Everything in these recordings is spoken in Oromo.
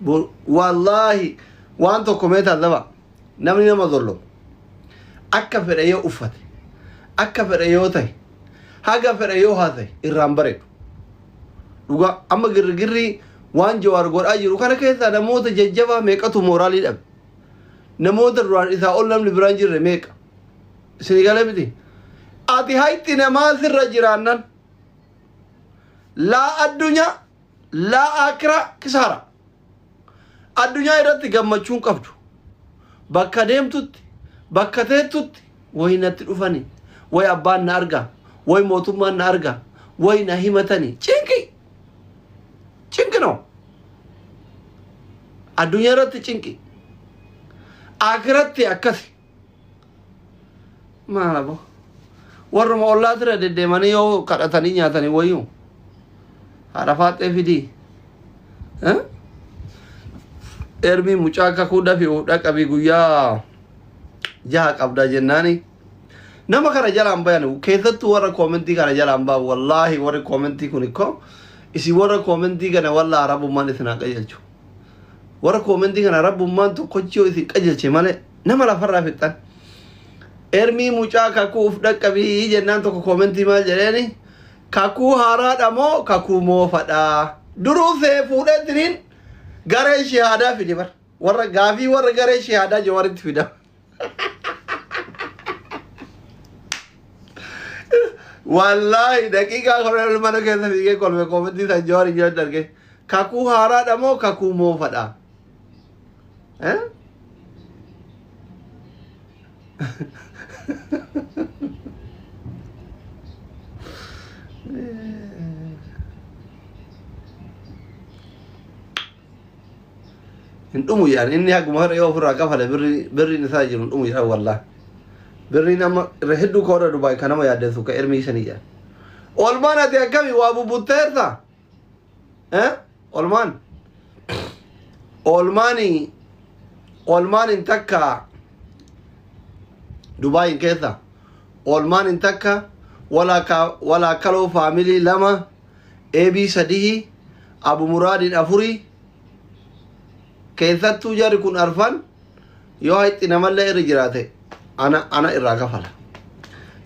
Wallaahi waan tokko mee taazaba namni nama zollomu akka fedhe yoo uffate akka fedhe yoo ta'e haga fedhe yoo haasa'e irraan bareedu. Dhugaa amma girrigirrii waan Jawaar godhaa jiru kana keessaa namoota jajjabaa meeqatu mooraalii dhabe. Namoota duraan isaa ol namni biraan jirre meeqa. Isin galee miti. Ati hayxi namaa sirra jiraannan laa addunyaa laa aakiraa kisaara. Addunyaa irratti gammachuun qabdu. Bakka deemtutti, bakka teettutti wayi natti dhufani, wayi abbaan na arga, wayi mootummaan na arga, wayi na himatani. Cinqi! Cinqi no. Addunyaa irratti cinqi. Aakiratti akkasi. Maal aboo? Warruma ollaa tira deddeemanii yoo kadhatanii nyaatanii wayyuu. Haadha faaxee fidii. Eh? Ermii mucaa kakuu dafi dhaqabii guyyaa jaha qabda jennaani. Nama kana jalaan bayan keessattuu warra koomentii kana jalaan bayan wallaahi warri koomentii kun ikkoo isin warra koomentii kana wallaa rabbummaan isin haa qajeelchu. Warra koomentii kana rabbummaan tokkochi yoo isin qajeelche malee nama lafarraa fixxan. Ermii mucaa kakuu uf dhaqqabii jennaan tokko koomentii maal jedheeni kakuu haaraadha moo kakuu moofadha. Duruu see fuudhee tiriin garee shihaadaa fide bar. Warra gaafii warra garee shihaadaa jawaritti fida. Wallaahi daqiiqaa kudha mana keessa fiigee kolfe koomentii san jawar hin jedhan arge. Kakuu haaraadha moo kakuu moofadha? Eh? Hin dhumu jedhan inni haguma har'a yoo ofirraa kafale birriin isaa jiru hin dhumu jedhan wallah. Birriin amma irra hedduu ka warra Dubaay ka nama yaaddeessu ka ermii sanii jedhan. Olmaan ati akkami waa bubutteerta? Eh? Olmaan. Olmaani olmaan hin takka Dubaayin keessa. Olmaan hin takka walaa kaloo faamilii lama eebii sadihi abu muraadiin afurii keessattuu jarri kun arfan yoo hayxi namallee irra jiraate ana irraa kafala.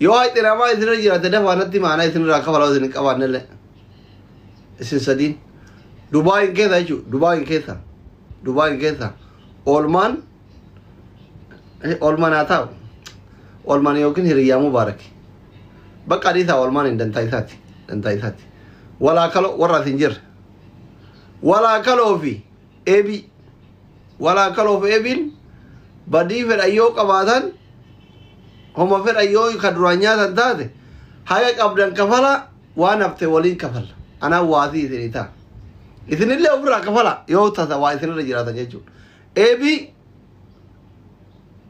Yoo hayxi namaa isin irra jiraate dafa anatti hima ana isin irraa kafala isin hin qabaannellee. Isin sadiin. Dubaayin keessa jechuudha. Dubaayin keessa. Dubaayin keessa. Oolmaan oolmaan haa taa'u. Oolmaan yookiin hiriyyaa mubaarak. Bakka adiisaa oolmaan hin dantaa isaati. Dantaa isaati. Walaa kaloo warra as hin jirre. Walaa kaloo fi eebii. Walaa kaloo fi eebiin badii fedhan yoo qabaatan homa fedhan yoo ka duraan nyaatan taate haga qabdan kafala waan hafte waliin kafalla. Anaan waasii isinii ta'a. Isinillee ofirraa kafala yoo tasa waa isinirra jiraatan jechuudha. Eebii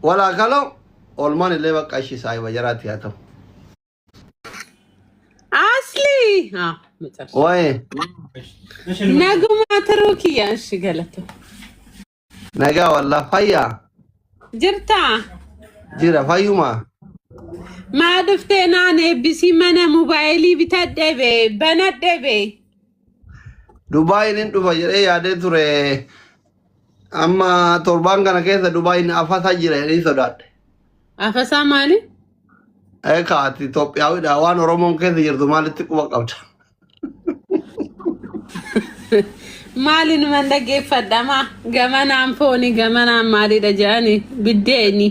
walaa kaloo oolmaan illee bakka ishii saahiba jaraatti haa ta'u. Asli! Ah, መጨረሻ Waa'ee Naguma turuu kiyya እሺ galata. nagaa wallaa fayyaa Jirta jira fayyuma. maa dhuftee naan eebbisii mana mobaayilii bitadhe bee banadhe bee. Dubaayin hin dhufa jedhee yaadee ture. Amma torbaan kana keessa Dubaayin afasaa jira jedhee sodaadhe. Afasaa maali? Eekaa ati Itoophiyaawidha waan Oromoon keessa jirtu maalitti quba qabda? Maali numan dhaggeeffadhama gamanaan fooni gamanaan maalidha jedhani biddeeni.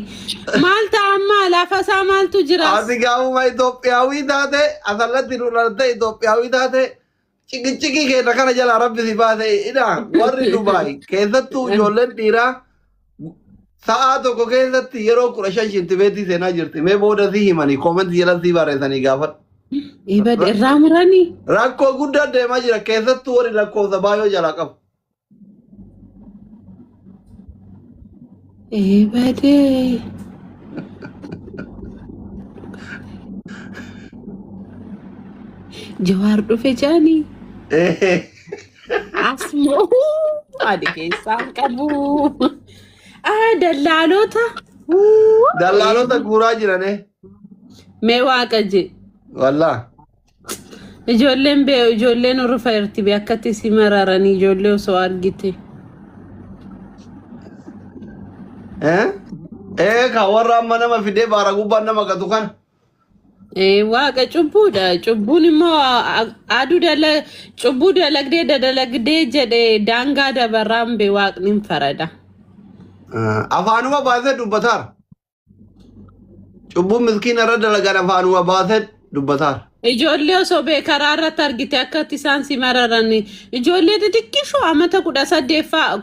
Maal ta'a maal afasaa maaltu jiras? Ati gaafuma Itoophiyaawii taate asallatti nu dhalatte Itoophiyaawii taate ciqiciqii keenya kana jalaa rabbi si baase idha warri Dubaay keessattuu ijoolleen dhiiraa sa'aa tokko keessatti yeroo 15 shintibeetii seenaa jirti. Mee booda si himanii koomentii jala si barreessanii gaafadhu. Ibad irraa muranii. Rakkoo guddaa deemaa jira keessattuu warri lakkoofsa baay'oo jalaa qabu. Ebadee. Jawaar dhufe jaanii. Asmoo ani keessaan qabu. Ah, dallaalota. Dallaalota guuraa jirane. Mee waaqa jee. Wallaa. Ijoolleen bee ijoolleen urufa jirti bee akkatti si mararanii ijoollee osoo argite. Eh? Ee ka warra amma nama fidee baara gubbaan nama gatu kana. Ee, waaqa cubbuudha. Cubbuun immoo aduu dala cubbuu dalagdee dadalagdee jedhee daangaa dabarraan bee waaqni hin farada. Afaanuma baasee dubbataara. Cubbuun miskiina irra dalagan afaanuma baasee dubbataara. Ijoollee osoo bee karaa irratti argite akka itti isaan si mararan ijoollee xixiqqishoo amata 18ffaa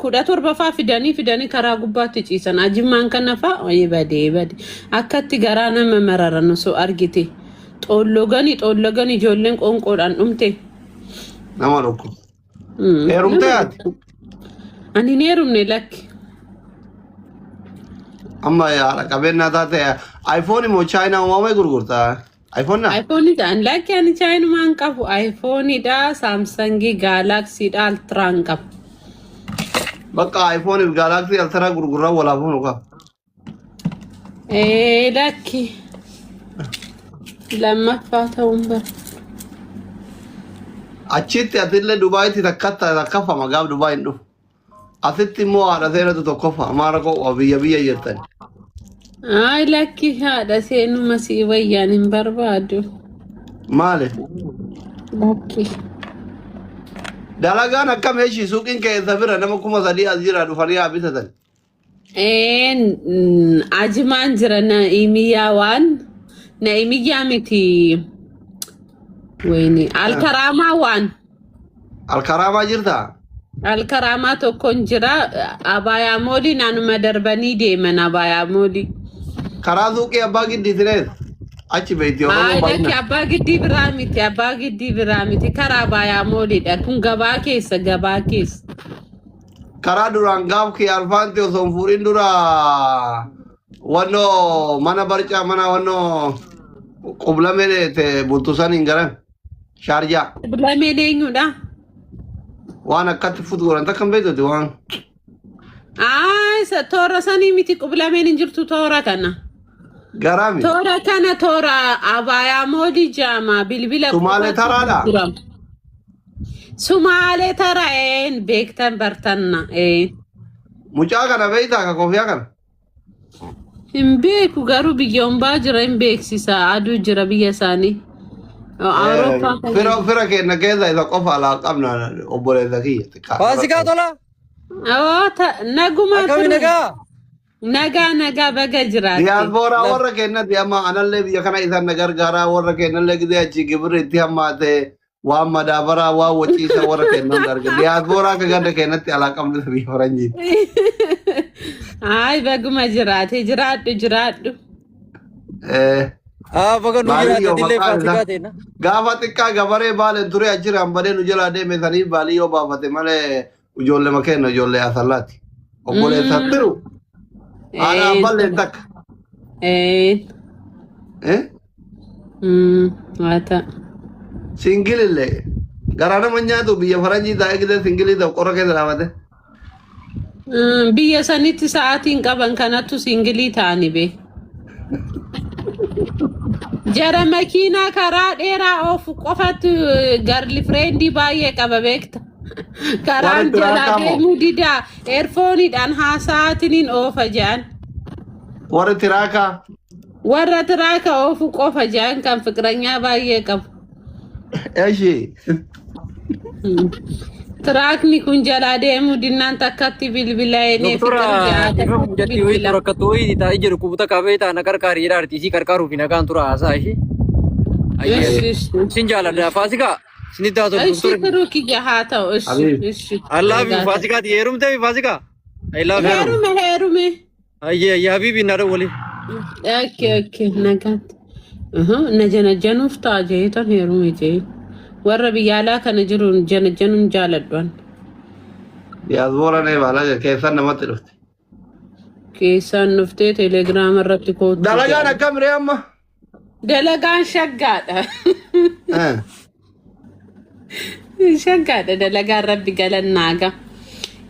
17ffaa fidanii fidanii karaa gubbaatti ciisan ajimmaan kana faa oyi badee bade akka itti garaa nama mararan osoo argite xoolloganii xoolloganii ijoolleen qoonqoodhaan dhumte. Nama dhukkuba. Heerumtee ati? Ani hin heerumne lakki. Amma haadha qabeenyaa taate iPhone immoo Chaayinaa uumamee gurgurta. iPhone na? iPhone dha. Lakki ani Chaayinumaa hin qabu. iPhone dha, Samsung, Galaxy dha, Ultra hin qabu. Bakka iPhone fi Galaxy Ultra gurgurraa walaaf hunu qaba. Ee lakki. Lammaffaa ta'uun bara. Achitti atillee Dubaayitti takkatta takkaffama gaaf Dubaay hin dhufu. Asitti immoo haadha seenatu tokkoffa amaara koo biyya biyya jirtan. Ay lakki haadha seenuma sii wayyaan hin barbaadu. Maali? Lakki. Dalagaan akkam eeshi suuqiin keessa bira nama 3000 as jira dhufanii haa bitatan. Een ajimaan jira Na'imiyyaa waan Na'imiyyaa miti wayini alkaraamaa waan Alkaraamaa jirtaa? Alkaraamaa tokkon jira abaayaa moolii naanuma darbanii deeman abaayaa moolii. Karaa suuqii abbaa giddiitinees achi beekti Oromoo Ay lakki baay'ina. Abbaa giddii biraa miti abbaa giddii biraa miti karaa abaayaa mooliidha kun gabaa keessa gabaa keessa. Karaa duraan gaaf kee alfaanti osoo hin fuudhin dura wannoo mana barcaa mana wannoo qublamee te bultu san hin garan shaarjaa Lameen eenyudha? waan akkatti futu godhan takka hin beektuti waan Ay toora sanii miti qublameen hin jirtu toora kana. Garaami. Toora kana toora abaayaa moolii jaama bilbila Sumaalee qofatu taraadha. gurgurama. Sumaalee tara een beektan bartanna een. Mucaa kana beektaa ka kofiyaa kana? Hin beeku garuu biyya hombaa jira hin beeksisa aduu jira biyya isaanii. Awurooppaa kan Fira fira keenya keessa isa qofa alaa qabna obboleessa kiyya xiqqaa. Faasikaa tola. Oo naguma Akkami turu. nagaa? Nagaa nagaa baga jiraatte. Diyaaspooraa warra keenyatti amma anallee biyya kana isaan na gargaaraa warra keenyallee gidee achi gibirri itti hammaate waan madaabaraa waan waciisa warra kennan arga. Diyaaspooraa akka ganda keenyatti alaa qabnu biyya faranjiiti. Ay baguma jiraate jiraadhu jiraadhu. Ah, baga nu Baaliyyoo jiraate dillee maqaan isaa. faasikaa ta'e. Gaafa xiqqaa gabaree baaleen ture achirraan badee nu jalaa deeme saniif baaliyyoo baafate malee ijoollee makeenya ijoollee asallaati. Obboleessa tiru. Haadha abballeen takka. Eh? Haa ta'a. Singilillee garaa nama nyaatu biyya faranjii taa'ee gisee singilii ta'u qorra keessa dhaabate. Biyya sanitti sa'aatiin qaban kanattu singilii ta'ani bee. Jara makiinaa karaa dheeraa oofu qofatu garli fireendii baay'ee qaba beekta. Karaan Warri jalaa tiraakaa moo? deemuu didaa eerfooniidhaan haasa'aatiniin oofa jedhan. Warri tiraakaa. Warra tiraaka oofu qofa jedhan kan fiqiranyaa baay'ee qabu. Eshi. Tiraakni kun jalaa deemuu dinnaan takkatti bilbila enee Doktora fiqir dhifa mucattii wayii bilbila. rakkattuu wayii taa'ee jiru kubuta qabee ta'a na qarqaari jedha artiisii qarqaaruuf nagaan tura haasaa ishee. Ayyee. Ishi ishi. Sin jaaladha Faasikaa. Sinitti haa tolu Ishi doktora. turuu kiyya haa ta'u ishi Abiib. ishi. I love you Faasikaati heerumtee Faasikaa. I love you. Heerume heerume. Ayyee ayyee habiibi na wali. Okay okay nagaatti. Na janajjanuuf ta'a jeetan heerume jee. Warra biyya alaa kana jiru janajjanuun jaaladhuan. Diyaaspooraan eebala keessan namatti dhufte. Keessaan dhuftee teelegiraama irratti kootu. Dalagaan akkam ree amma? Dalagaan shaggaadha. Shaggaadha dalagaan rabbi galannaaga.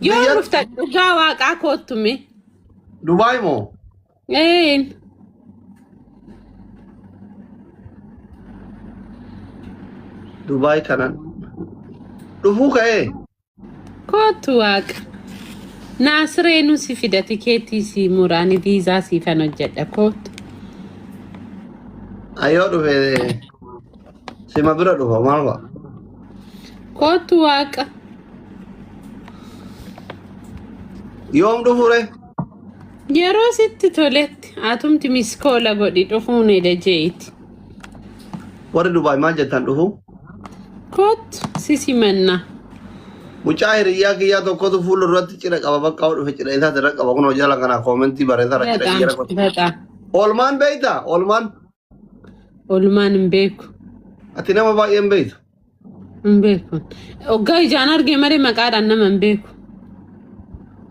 Yoo dhufta dhugaa waaqaa koottume. Dubaay moo? Een. Dubaay kanan. Dhufuu ka'ee? Koottu waaqa. Naasireenuu si fida tikeetii si muraani viizaa siifan hojjedha kootu. Ayyoo dhufe sima bira dhufa maal fa'a? Kootu waaqa. Yoom dhufure? Yeroo sitti toletti atumti miskoola godhi dhufuun eda jeeti. Warri Dubaay maal jettan dhufu? Kootu si simanna. Mucaa hiriyyaa kiyyaa tokkotu fuula duratti cidha qaba bakka hoo dhufe cidha isaati irra qaba kunoo jala kana koomentii barreessara cidha Bexaam kiyya irra godhe. bexaam. Oolmaan beeyta? Oolmaan Oolmaan hin beeku. ati nama baay'ee hin beeytu. Hin beeku. Oggaa ijaan argee malee maqaadhaan nama hin beeku.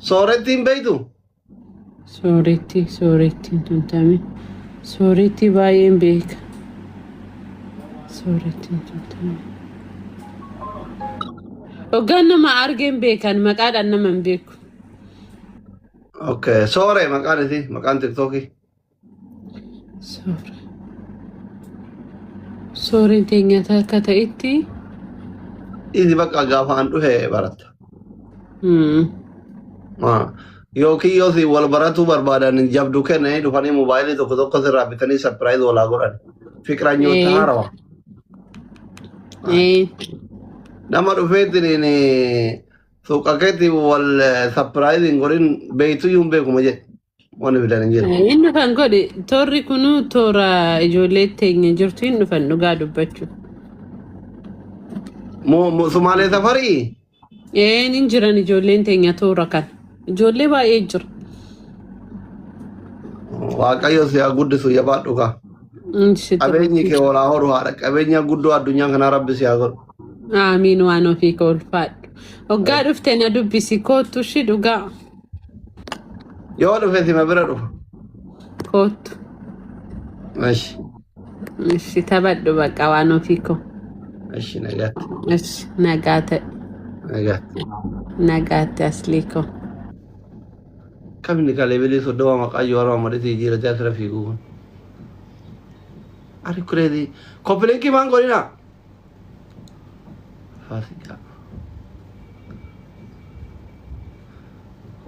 Sooretti hin beeytu? Sooretti sooretti hin tuntame. Sooretti baay'een beeka. Sooretti hin tuntame. Oggaan nama argeen beekan maqaadhaan nama hin beeku. Okay, soore maqaan isii maqaan tiktookii. Soore. Sooreen teenya akka ta'etti. Dhiisi bakka gaafa an dhufe baratta. Yookiin yoo si wal baratuu barbaadan jabdu kennanii dhufanii moobaayilii tokko tokko sirraa bitanii sapiraayiz walaa godhan. Fiqranyoota haarawa. Nama dhufeetiin suuqa keetti wal sapiraayiz hin godhin beeytuyyuu hin beekuma jedhe. Wanni fidan hin jiru. Inni dhufan godhe toorri kunuu toora ijoollee teenya jirtu hin dhufan dhugaa dubbachuu. Sumaalee safarii? Een hin jiran ijoolleen teenya toora kana. Ijoollee baay'ee jira. Waaqayyo si haa guddisu jabaadhu kaa. Qabeenyi kee walaa horu haadha qabeenya guddoo addunyaa kanaa rabbi si haa godhu. Aamiin waan ofii koo ulfaadhu. Hoggaa dhufte na dubbisi koottu shi dhugaa Yoo dhufe sima bira dhufa. koottu. Eshi Ishi taphadhu baqa waan ofii koo. eshi nagaatti Ishi nagaa ta'e nagaatti. nagaatti aslii koo. Kamni kalee bilii 30 maqaa Jawaar Mohammaditti jijjiiratee asirra fiiguu kun. Ari kureedii. Koppilinkii maan godhina? Faasikaa.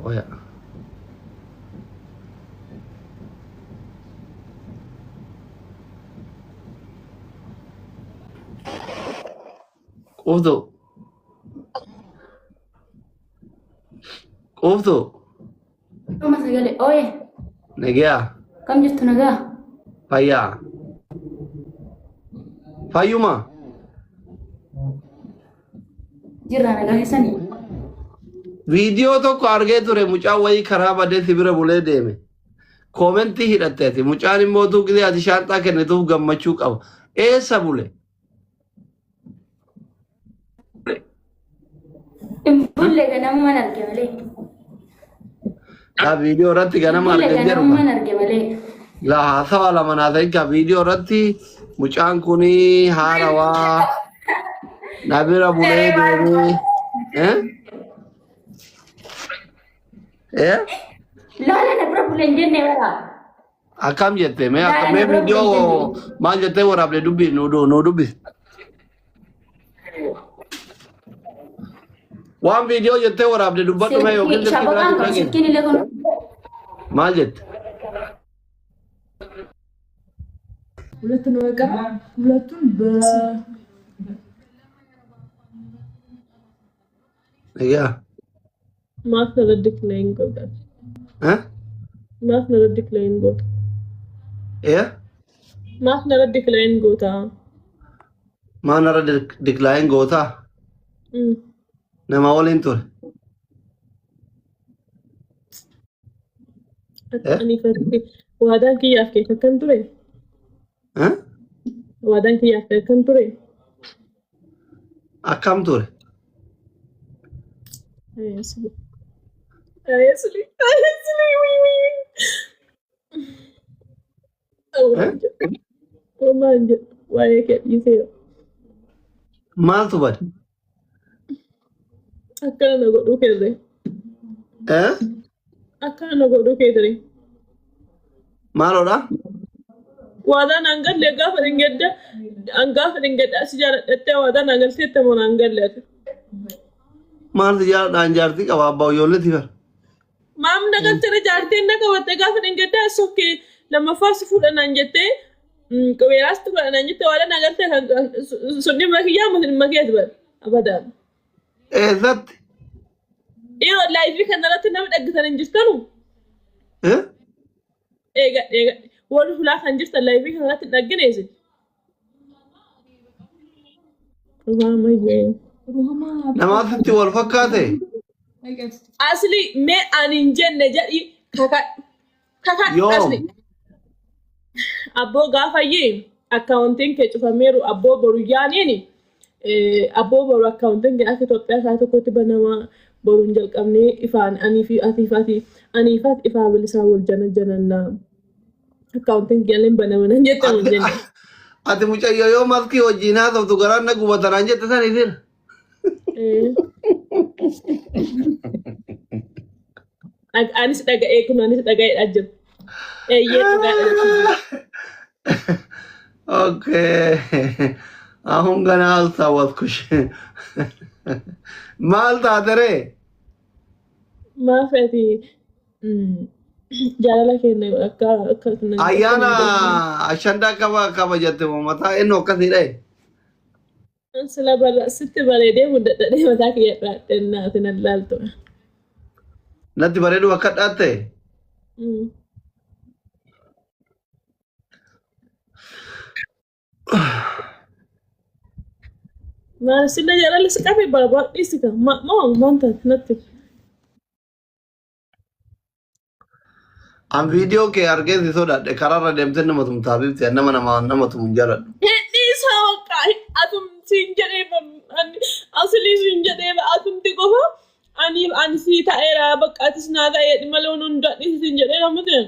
Oya. Quuftuu. Quuftuu. Amma sagalee ooye Nagaa. kam jirtu nagaa? Fayyaa. Fayyuma. Jirra nagaa keessanii? Viidiyoo tokko argee ture mucaan wayii karaa badee si bira bulee deeme. Koomentii hidhatteeti. Mucaan immoo utuu gisee ati shaanxaa kennituuf gammachuu qaba. Eessa bule? Hin bulle ganamumaan arge malee. Laa viidiyoo irratti Hin ganama bulle argan jedhu. ganamumaan arge malee. Laa haasawa lama naa ta'in ka viidiyoo irratti mucaan kun haarawaa na bira bulee deemee. Eh? Eh? Laala na bira bulle hin jenne bara. Akkam jette mee akka Laala mee na bira bulle hin viidiyoo jenne. maal jettee waraabde dubbi nu dubbisi. Waan viidiyoo jettee waraabde dubbadhu mee yookiin Silkii silkii shabaqaan biraatiin qabu dhageenya. silkiin illee kun Maal jette? ሁለት ነው በቃ ሁለቱን በ Egaa. Maaf narra decline godha. Eh? Maaf narra decline goota. Eh? Maaf narra decline goota. Maal narra decline gootaa? Nama waliin ture. Eh? Ani fakkii waadaan kiyyaaf kee akkan ture. Eh? Waadaan kiyyaaf kee akkan ture. Akkam ture? Ayasli. Ayasli. Ayasli. Wii wii. Eh? Homaan jedhu. Waa'ee kee dhiiseera. Maaltu bade? Akkana na godhuu keetere. Eh? Akkana na godhuu keetere. Maaloodha? Waadaan an galle gaafa dhingedda an gaafa dhingedda si jaaladhattee waadaan an galteette moo an galle ati. Maaltu jaaladhaan jaartii qaba abbaa ijoolleeti bara. Maam na galchee jaarteen na qabatte gaafa dheengaddaa sokkee lammaffaa si fuudha naan jettee qubeelaas tu godha naan jettee waadaa na galtee kan sun dhimma kiyyaa miti dhimma keeti bara abadaan. Eessatti? Dhiiroo laayifii kanarratti nama dhaggitan hin jirtanu. Eh? Eega eega warri fulaa kan jirtan laayifii kanarratti hin dhaggine isin. Ruhaamayyee. Namaa sitti wal fakkaate? Asli mee ani hin jenne jedhi kakadhu. Kakadhu Yoom? asli. Abboo gaafayyee akkaawuntiin kee cufameeru abboo boru yaaniini abboo boru akkaawuntiin kee akka Itoophiyaa isaa tokkotti banamaa boru hin jalqabnee ifaan anii fi atii fi atii anii fi ati ifaa bilisaa wal jana janannaa akkaawuntiin kee illee banama nan jette hin jenne. Ati mucayyoo yoo maskii wajjin haasoftu garaan na gubata naan jette san isin. Anis dhaga'ee kun anis dhaga'eedha jiru. Eeyyee dhugaadha jechuudha. Okay. አሁን ገና አልታወቅኩሽ። Maal taateree? Maaf ati jaalala keenya akka akka Ayyaana ashandaa qaba kabajatte moo mataa inni akkasii dhaye? Sila bara sitti bareedee guddadhadhee mataa kiyya dhaadhee naati nan laaltu. Natti bareedu akka dhaatte? Maal sila jaalalli si qabe barbaad dhiisi ka moo maal taate natti. An viidiyoo kee argee si sodaadhe karaarra deemtee nama tumtaa bifti nama nama nama tumu hin jaaladhu. Dhiisaa bakka atum siin jedhee asilii siin jedhee atumti qofa ani ani sii ta'eera bakka atis naa ta'ee malee waan hundaa dhiisi siin jedhee namatti.